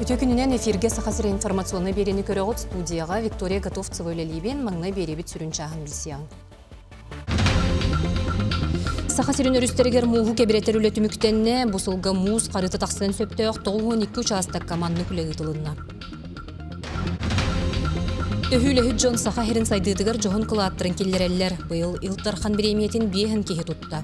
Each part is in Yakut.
Үтүө күнүнэн эфиргэ Саха сирэ информационнай биэриини көрөҕүт. Студияҕа Виктория Готовцева үлэлиибин. Маҥнай биэриэбит сүрүн чааһын билсиэҕиҥ. Саха сирин өрүстэригэр мууһу кэбирэтэр үлэ түмүктэннэ. Бу сылга муус харыыта тахсыан сөптөөх 92 учаастакка маннык үлэ ыытылынна. Төһүүлэһит дьон Саха сирин сайдыытыгар дьоһун кылааттарын киллэрэллэр. Быйыл Ил Дархан бириэмийэтин биэһин киһи тутта.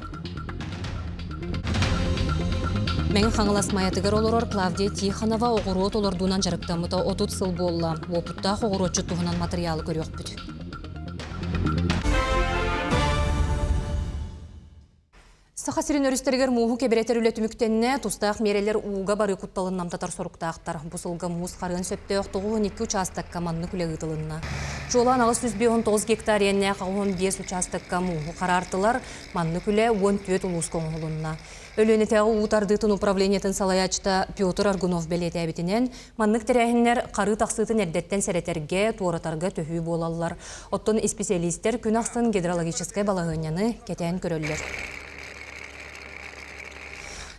Мэҥэ Хаҥалас Майатыгар олорор Клавдия Тихонова оҕуруот олордуунан дьарыктаммыта 30 сыл буолла. Уопуттаах оҕуруотчут туһунан матырыйаалы көрүөхпүт. Саха сирин өрүстэригэр мууһу кэбирэтэр үлэ түмүктэннэ, тустаах миэрэлэр ууга барыы кутталын намтатар соруктаахтар. Бу сылга муус харыан сөптөөх 92 учаастакка маннык үлэ ыытылынна. Чуолаан 859 гектар иэннээх 85 учаастакка мууһу хараартылар, маннык үлэ 14 улууска оҥоһулунна. Өлүөнэтээҕи уу тардыытын управлениетын салайааччыта Петр Аргунов бэлиэтээбитинэн, маннык тэрээһиннэр харыы тахсыытын эрдэттэн сэрэтэргэ, туоратарга төһүү буолаллар. Оттон исписэлиистэр күн ахсын гидрологическай балаһыанньаны кэтээн көрөллөр.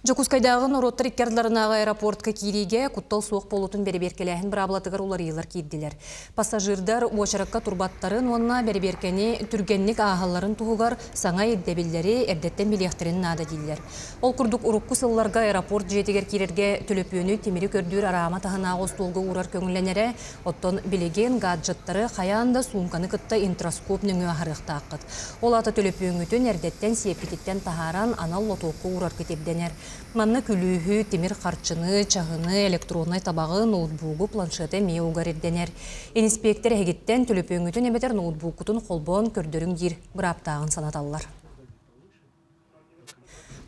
Дьокуускайдааҕы норуоттар икки ардыларынааҕы аэропортка киириигэ куттал суох буолуутун бэрэбиэркэлээһин быраабылатыгар уларыйыылар киирдилэр. Пассажирдар уочаракка турбаттарын уонна бэрэбиэркэни түргэнник ааһалларын туһугар саҥа ирдэбиллэри эрдэттэн билиэхтэрин наада дииллэр. Ол курдук урукку сылларга аэропорт дьиэтигэр киирэргэ төлөпүөнү тимири көрдүүр араама таһынааҕы остуолга уурар көҥүллэнэрэ, оттон билигин гаджеттары хайаан да суумканы кытта интроскоп нөҥүө аһарыахтааххыт. Ол аата төлөпүөҥҥүтүн эрдэттэн сиэппититтэн таһааран анал лотуокка уураргыт ирдэнэр. Манна күлүүһү, тимир харчыны, чаһыны, электроннай табаҕы, ноутбугу, планшеты эмиэ угар ирдэнэр. Иниспиэктэр эһигиттэн төлөпүөҥҥүтүн эбэтэр ноутбуккутун холбоон көрдөрүҥ диир бырааптааҕын санаталлар.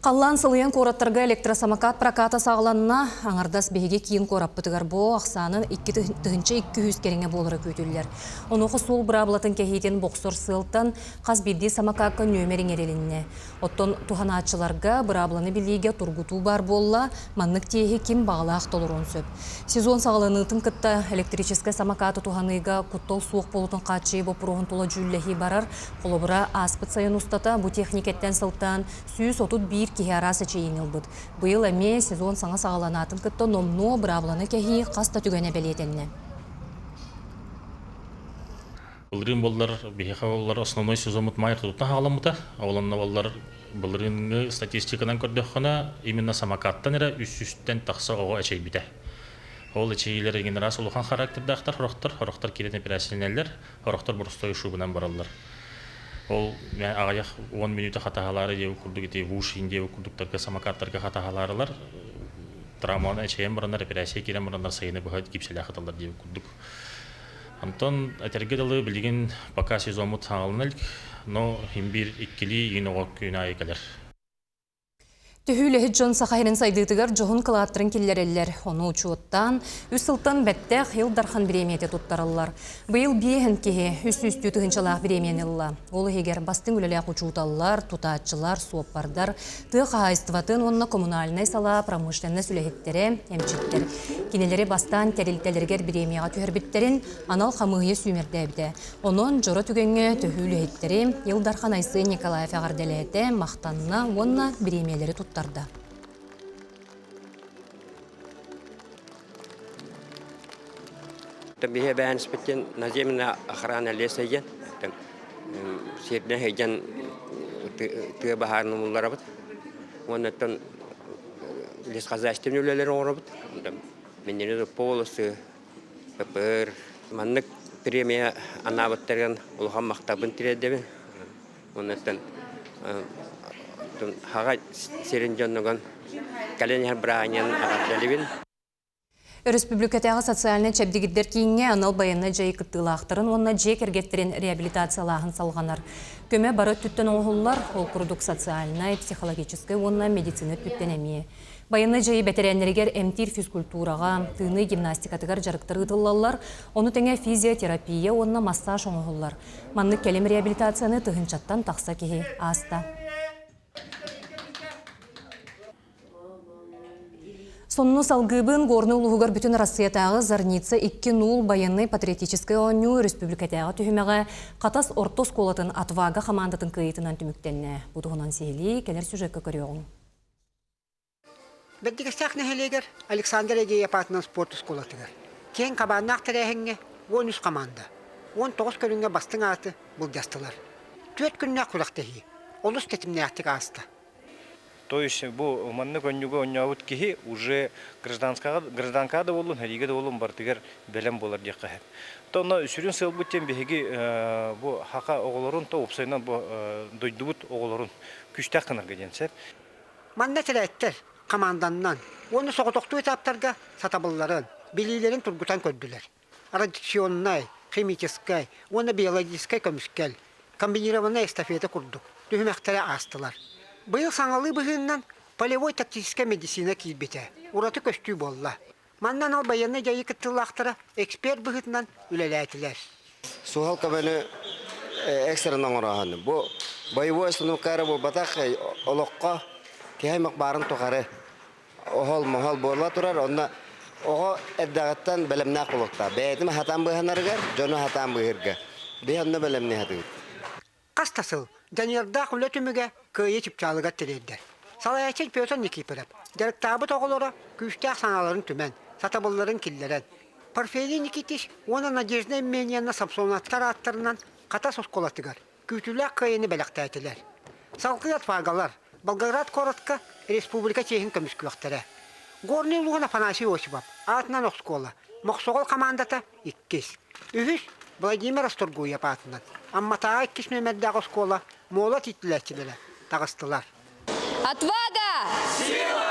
Халлаан сылыйан куораттарга электросамокат проката саҕаланна. Аҥардас биһиги киин куораппытыгар бу ахсаанын 2200 кэриҥэ буолара күүтүллэр. Онуоха суол быраабылатын кэһиитин бохсор сыалтан хас биирдии самокакка нүөмэр иҥэрилиннэ. Оттон туһанааччыларга быраабыланы билиигэ тургутуу баар буолла, маннык тиэһи ким баҕалаах толоруон сөп. Сезон саҕаланыытын кытта электрическэй самокаты туһаныыга куттал суох буолуутун хааччыйыы боппуруоһун тула дьүүллэһии барар. Холобура, ааспыт сайын устата бу техникэттэн сылтаан 131 киһи араас эчэйиини ылбыт. Быйыл эмиэ сезон саҥа саҕаланаатын кытта номнуо быраабыланы кэһии хас да түгэнэ бэлиэтэннэ. Былырыын буоллар, биһиэхэ буоллар основной сезоммут май ортотуттан хаҕаламмыта. Ол онно буоллар былырыыҥҥы статистиканан көрдөххүнэ, именно самокаттан эрэ үс сүүстэн тахса оҕо эчэйбитэ. Ол эчэйиилэр игин араас улахан характердаахтар, сорохтор, сорохтор киирэн эпэрээссийэлэнэллэр, сорохтор боростуой ушибынан бараллар. Ол аҕыйах уон мүнүүтэ хатаһалаары диэбит курдук ити вуш диэбит курдуктарга самокаттарга хатаһалаарылар травманы эчэйэн бараннар эпэрээссийэ киирэн бараннар сайыны быһа гипсэлээх ыталлар диэбит курдук. Онтон этэргэ дылы билигин пока сезоммут саҕалана илик, но иһин биир иккилии иин оҕо күн аайы кэлэр. Төһүүлэһит дьон Саха сирин сайдыытыгар дьоһун кылааттарын киллэрэллэр. Ону учуоттаан, үс сылтан бэттэх Ил Дархан бириэмийэтэ туттарыллар. Быйыл биэһин киһи 302 тыһыынчалаах бириэмийэни ылла. Ол иһигэр бастыҥ үлэлээх учууталлар, тутааччылар, суоппардар, тыа хаһаайыстыбатын уонна коммунальнай салаа промышленность үлэһиттэрэ, эмчиттэр. Кинилэри бастаан тэрилтэлэригэр бириэмийэҕэ түһэрбиттэрин анал хамыыһыйа сүүмэрдээбитэ. Онон дьоро түгэҥҥэ төһүү үлэһиттэри Ил Дархан Айсен Николаев эҕэрдэлээтэ, махтанна уонна бириэмийэлэри туттарда. Биһи эбээнспитин наземная охрана леса диэн сирдэн сылдьан тыа баһаарын умулларабыт уонна оттон лесхозяйственный үлэлэри оҥоробут минньини полосы ППР маннык премия анаабыттарыгар улахан махталбын тириэрдэбин уонна оттон хаҕа сирин дьонугар кэлэн иһэр бырааһынньыгын эҕэрдэлиибин. Өрөспүүбүлүкэтээҕи социальнай чэбдигирдэр кииҥҥэ анал байыаннай дьайыы кыттыылаахтарын уонна дьиэ кэргэттэрин реабилитациялааһын салҕанар. Көмө бары өттүттэн оҥоһуллар, ол курдук социальнай, психологическай уонна медицина өттүттэн эмиэ. Байыаннай дьайыы бэтэрээннэригэр эмтиир физкультураҕа, тыыныы гимнастикатыгар дьарыктар ыытыллаллар, ону тэҥэ физиотерапия уонна массаж оҥоһуллар. Маннык кэлим реабилитацияны тыһыынчаттан тахса киһи ааста. Сонуну салгыыбын Горнай улууһугар бүтүн Арассыйатааҕы Зарница 2-0 байыаннай-патриотическай оонньуу өрөспүүбүлүкэтээҕи түһүмэҕэ Хатас орто оскуолатын Отвага хамаандатын кыайыытынан түмүктэннэ. Бу туһунан сиһилии кэлэр сюжекка көрүөҕүҥ. Бэрдигэстээх нэһилиэгэр Александр Эгеев аатынан спорт оскуолатыгар киэҥ хабааннаах тэрээһиҥҥэ 13 хамаанда, 19 көрүҥҥэ бастыҥ ааты былдьастылар. Түөрт күннээх күрэхтэһии олус тэтимнээхтик ааста. То есть бу маннык онньуга онньообут киһи уже гражданскаҕа гражданкаҕа да буоллун, сэриигэ да буоллун барытыгар бэлэм буолар диэххэ сөп. То онно сүрүн сыалбыт диэн биһиги бу хака оҕолорун, то уопсайынан бу дойдубут оҕолорун күүстээх гынарга диэн сөп. Манна этэрээттэр хамаанданнан уонна соҕотохтуу этаптарга сатабылларын, билиилэрин тургутан көрдүлэр. Радиационнай, химическэй уонна биологическай көмүскэл, комбинированнай эстафета курдук түһүмэхтэри аастылар. Быйыл саҥалыы быһыыннан полевой тактическай медицина киирбитэ ураты көстүү буолла. Манна анал байыаннай дьайыы кыттыылаахтара эксперт быһыытынан үлэлээтилэр. Суһал көмөнү экстренно оҥорооһун. Бу боевой установка эрэ буолбатах, олоххо киһи аймах баарын тухары оһол-моһол буола турар. Онно оҕо эрдэҕиттэн бэлэмнээх буолуохтаах. Бэйэтин хатаан быыһанарыгар, дьону хатаан быыһыырга. Биһи онно бэлэмнии сатыыбыт. Хас да сыл дьаныардаах үлэ түмүгэ Кыайыы чыпчаалыгар тириэрдэр. Салайааччы Петр Никифоров дьарыктаабыт оҕолоро күүстээх санааларын түмэн, сатабылларын киллэрэн, Порфирий Никитич уонна Надежда Евменьевна Самсоновтар ааттарынан Хатас оскуолатыгар күүтүүлээх кыайыыны бэлэхтээтилэр. Салгыы отвагалар Волгоград куоратка республика чиэһин көмүскүөхтэрэ. Горнай улууһун Афанасий Осипов аатынан оскуола Мохсоҕол хамаандата иккис. Үһүс Владимир Расторгуев аатынан Амматааҕы иккис нүөмэрдээх оскуола Молот иитиллээччилэрэ таҕыстылар. Отвага! Сила!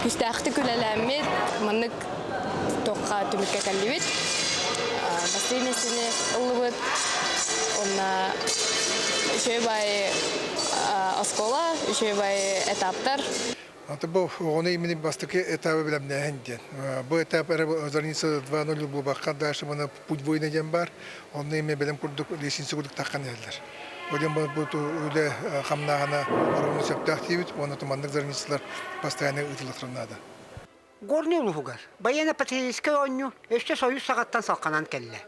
Күүстээхтик үлэлээммит, маннык туохха түмүккэ кэллибит. Бастыҥ миэстэни ыллыбыт. Онно үчүгэй баайы оскуола, үчүгэй баайы этаптар. Аты бу оҕону имени бастакы этабы бэлэмнээһин диэн. Бу этап эрэ Зарница 2.0 буолбакка дальше мына путь воина диэн бар. Онно именно бэлэм курдук лестница курдук таххан иһэллэр. Бу диэн бу үлэ хамнааһына оруолун сөптөөх диибит уонна маннык зарницалар постоянно ыытыллар наада. Горнай улууһугар военно-патриотическай оонньуу өссө Союз саҕаттан салҕанан кэллэ.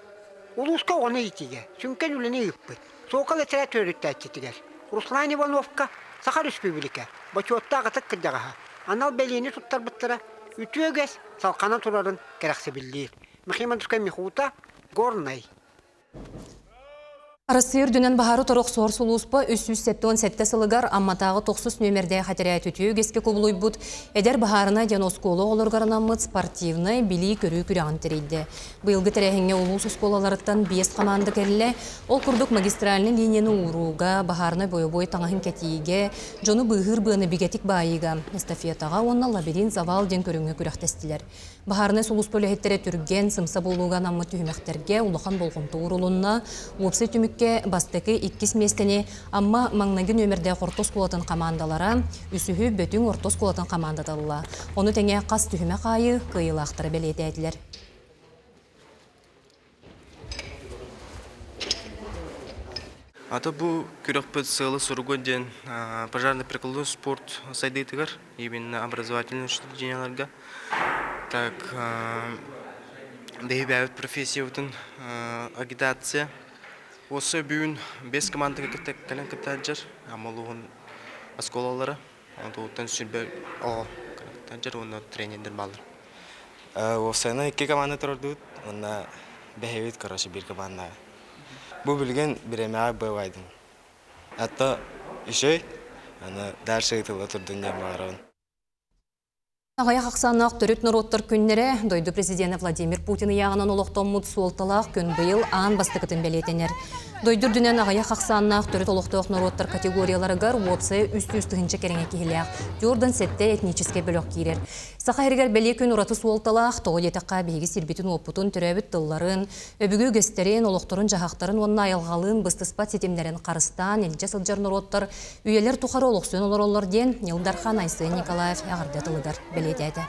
Улууска оҕону иитиигэ сүҥкэн үлэни ыыппыт Сокол этэрээт төрүттээччитигэр Руслан Ивановка Саха Өрөспүүбүлүкэ бочуоттаах ытык кырдьаҕаһа анал бэлиэни туттарбыттара үтүө үгэс салҕанан турарын кэрэхсэбиллиир. Михаил Михута, Горнай. Арассыыйа үрдүнэн баһаары торох суор сулууспа 377 сылыгар Амматааҕы тохсус нүөмэрдээх этэрээт үтүө үгэскэ кубулуйбут эдэр баһаарынай диэн оскуола оҕолоругар анаммыт спортивнай билии-көрүү күрэҕин тэрийдэ. Быйылгы тэрээһиҥҥэ улуус оскуолаларыттан биэс хамаанда кэллэ. Ол курдук магистральнай линияны уурууга, баһаарынай бойобуой таҥаһын кэтиигэ, дьону быыһыыр быаны бигэтик баайыыга, эстафетаҕа уонна лабиринт завал диэн көрүҥҥэ күрэхтэстилэр. Баһаарынай сулууспа үлэһиттэрэ түргэн, сымса буолууга анаммыт түһүмэхтэргэ улахан болҕомто уурулунна. Уопсай түмүккэ бастакы, иккис миэстэни Амма маҥнайгы нүөмэрдээх орто оскуолатын хамаандалара, үсүһү Бөтүҥ орто оскуолатын хамаандата ылла. Ону тэҥэ хас түһүмэх аайы кыайыылаахтары бэлиэтээтилэр. Ата бу күрэхпит сыала-соруга диэн пожарно-прикладной спорт сайдыытыгар, именно образовательный учреждениеларга. Так, бэйбээбит профессиябытын агитация. Осы бүгүн бес командаға кытта кэлэн кыттааччар, Амма улууһун оскуолалара. Онтуттан сүрбэ оҕо кыттааччар уонна тренердэр бааллар. Уопсайынан икки команда турардыбыт уонна бэһэбит короче биир командаҕа. Бу билигин бириэмэҕэ бывайдым. А то еще аны дальше ыытылла турдун диэн баҕарабын. Аҕыйах ахсааннаах төрүт норуоттар күннэрэ дойду президенэ Владимир Путин ыйааҕынан олохтоммут суолталаах күн быйыл аан бастакытын бэлиэтэнэр. Дойду үрдүнэн аҕыйах ахсааннаах төрүт олохтоох норуоттар категорияларыгар уопсайа 300 тыһыынча кэриҥэ киһилээх 47 этническэй бөлөх киирэр. Саха сиригэр бэлиэ күн ураты суолталаах, тоҕо диэтэххэ, биһиги сирбитин-уоппутун, төрөөбүт тылларын, өбүгэ үгэстэрин, олохторун-дьаһахтарын уонна айылҕалыын быстыспат ситимнэрин харыстаан илдьэ сылдьар норуоттар үйэлэр тухары олохсуйан олороллор диэн Ил Дархан Айсен Николаев эҕэрдэ тылыгар бэлиэтээтэ.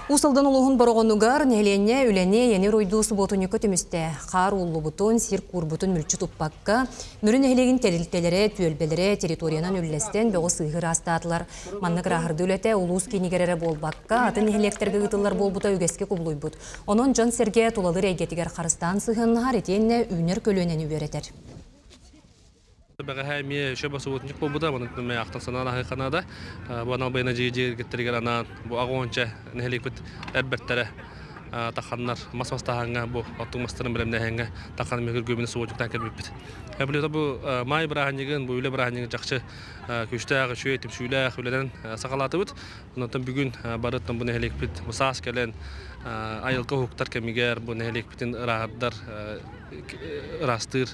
Уус Алдан улууһун Бороҕонугар нэһилиэнньэ үлэни эйэни уруйдуу субуотунньукка түмүстэ. Хаар ууллубутун, сир куурбутун мүлчү туппакка, Мүрү нэһилиэгин тэрилтэлэрэ, түөлбэлэрэ территориянан үллэстэн бөҕү сыыһы ыраастаатылар. Маннык ырааһырдыы үлэтэ улуус киинигэр эрэ буолбакка, атын нэһилиэктэргэ ыытыллар буолбута үгэскэ кубулуйбут. Онон дьон-сэргэ тулалыыр эйгэтигэр харыстаан сыһыаннаһар итиэннэ үүнэр көлүөнэни үөрэтэр. Бэҕэһээ эмиэ өшө басыбытынчык буолбута, манан мэ ахтан санаан аһыы ханада. Бу анал байына дьиэ-дьиэ анаан бу аҕуонча нэһилиэкпит эрбэттэрэ таханнар мас мастааһыҥҥа бу оттук мастарын бэлэмнээһиҥҥэ тахан мөкүргүөмүнэ суотуктаан кэлбиппит. Эбилиэта бу маай бырааһынньыгын, бу үлэ бырааһынньыгын чахчы күүстээх, үчүгэй, түмсүүлээх үлэнэн саҕалаатыбыт. Онтон бүгүн барыттан бу нэһилиэкпит бу саас кэлэн айылга уһуктар кэмигэр бу нэһилиэкпитин ырааһырдар, ыраастыыр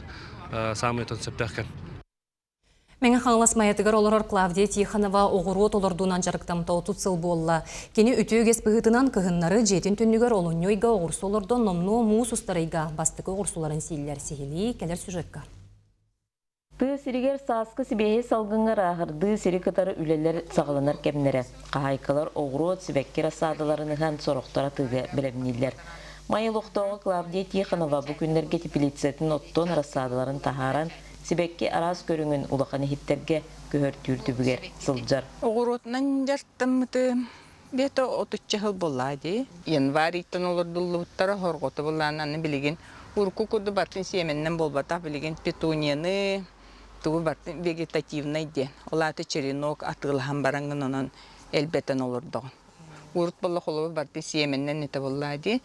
саамай сөптөөх кэм. Мэҥэ Хаҥалас Майатыгар олорор Клавдия Тихонова оҕуруот олордуунан дьарыктаммыта 30 сыл буолла. Кини үтүө үгэс быһыытынан кыһыннары дьиэтин түннүгэр олунньу ыйга оҕурсу олордон номнуо муус устар ыйга бастакы оҕурсуларын сииллэр сиһилии кэлэр сюжекка. Тыа сиригэр сааскы сибиэһэй салгыҥҥа ырааһырдыы сири кытары үлэлэр саҕаланар кэмнэрэ. Хаһаайкалар оҕуруот, сибэкки рассаадаларын ыһан сорохтор атыыга бэлэмнииллэр. Майа олохтооҕо Клавдия Тихонова бу күннэргэ теплицатын оттон рассаадаларын таһааран, сибэкки араас көрүҥүн улахан иһиттэргэ көһөртүүр түбүгэр сылдьар. Оҕуруотунан дьарыктаммытым где-то отучча сыл буолла дии. Январь ыйтан олордуллубуттара хорҕото былаан аны билигин урукку курдук бартын сиэмэннэн буолбатах билигин петунияны тугу бартын вегетативнай диэн ол аата черенок атыылаһан бараҥҥын онон элбэтэн олордоҕун. Урут буолла холобур барты сиэмэннэн этэ буолла дии.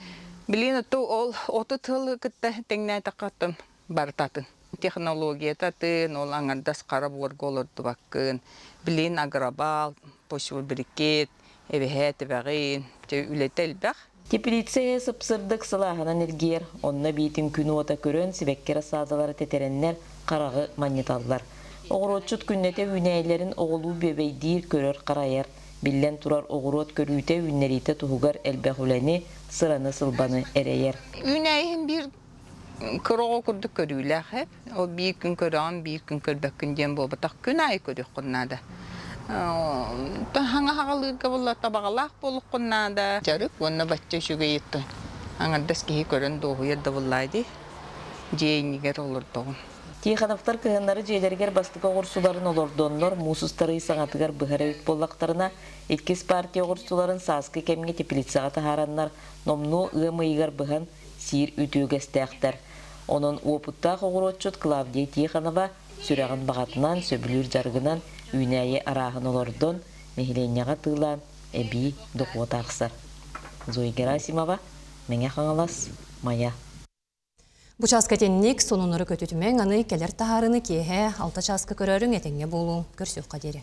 Билигин ото ол отут сылы кытта тэҥнээтэххэ оттон барыта атын. Технологията атын, ол аҥардас хара буорга олордубаккын. Билигин агробал, почвобрикет, эбэһээ тэбэҕин, дьэ үлэтэ элбэх. Теплица иһэ сып-сырдык сылааһынан илгийэр, онно эбиитин күн уота көрөн сибэкки рассадалара тэтэрэннэр хараҕы манньыталлар. Оҕуруотчут күннэтэ үүнээйилэрин оҕолуу бүөбэйдиир, көрөр-харайар. Биллэн турар, оҕуруот көрүүтэ, үүннэриитэ туһугар элбэх үлэни, сыраны-сылбаны эрэйэр. Үүнээйиһин биир Кыра оҕо курдук көрүүлээх эбит. Ол биир күн көрөҕүн, биир күн көрбөккүн диэн буолбатах. Күн аайы көрүөххүн наада. Хаҥа хаҕалыырга буолла табаҕалаах буолуоххун наада. Дьарык уонна бачча үчүгэй оттон аҥардас киһи көрөн дуоһуйар да буоллаа дии. Дьиэ иннигэр олордоҕум. Тихоновтар кыһыннары дьиэлэригэр бастакы оҕурсуларын олордоннор, муус устар ый саҥатыгар быһар эбит буоллахтарына, иккис партия оҕурсуларын сааскы кэмҥэ теплицаҕа таһаараннар, номнуо ыам ыйыгар быһан сиир үтүөгэстээхтэр. Онон уопуттаах оҕуруотчут Клавдия Тихонова сүрэҕин баҕатынан, сөбүлүүр дьарыгынан үүнээйи арааһын олордон, нэһилиэнньэҕэ атыылаан эбии дохуот аахсар. Зоя Герасимова, Мэҥэ Хаҥалас, Майа. Бу чааска итинник сонуннары көтүтүмэҥ, аны кэлэр таһаарыыны киэһэ 6 чааска көрөрүҥ этэҥҥэ буолуҥ, көрсүөххэ диэри.